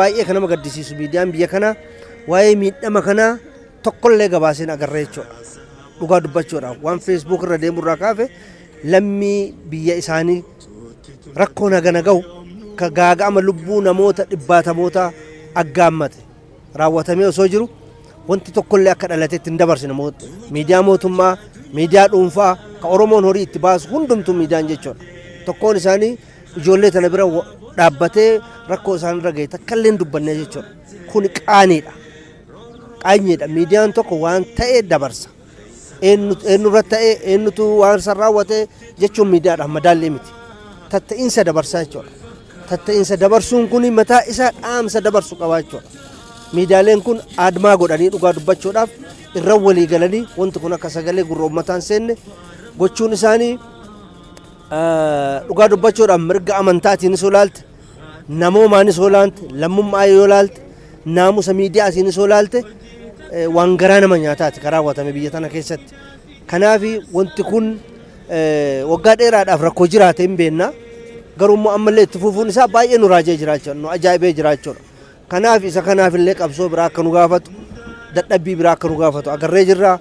Baay'ee kan nama gaddisiisu, miidiyaan biyya kanaa waa'ee miidhama kanaa tokkollee gabaaseen agarree jechuudha. Dhugaa dubbachuudhaaf, waan Facebook irra deemurraa kaafe, lammii biyya isaanii rakkoon hagana gahu, ka gaaga'ama lubbuu namoota dhibbaatamoota aggaammate raawwatamee osoo jiru, wanti tokkollee akka dhalatetti hin dabarsine. Miidiyaa mootummaa, miidiyaa dhuunfaa, ka Oromoon horii itti baasu hundumtuu miidiyaan jechuudha. Tokkoon isaanii ijoollee tana bira dhaabbatee rakkoo isaan irra gahe takka illee hin dubbanne jechuudha. Kun qaaniidha. Qaanyiidha. Miidiyaan tokko waan ta'e dabarsa. Eenyurra ta'e, eenyutu waan san raawwate jechuun miidiyaadhaaf madaallii miti. Tatta'iinsa dabarsaa jechuudha. Tatta'iinsa dabarsuun kun mataa isaa dhaamsa dabarsu qaba jechuudha. Miidiyaaleen kun aadmaa godhanii, dhugaa dubbachuudhaaf, irra walii galanii wanti kun akka sagalee gurra uummataan seenne gochuun isaanii, dhugaa dubbachuudhaaf, mirga amantaatiinis yoo ilaalte, namoomaanis yoo ilaalte, lammummaa yoo ilaalte, naamusa miidiyaatiinis yoo ilaalte, waan garaa nama nyaataati kan raawwatame biyya tana keessatti. Kanaaf wanti kun waggaa dheeraadhaaf rakkoo jiraate hin beekna. Garuu immoo ammallee itti fufuun isaa baay'ee nu raajee jiraachuu, nu ajaa'ibee jiraachuudha. Kanaaf isa kanaaf illee qabsoo biraa akka nu gaafatu, dadhabbii biraa akka nu gaafatu agarree jirra.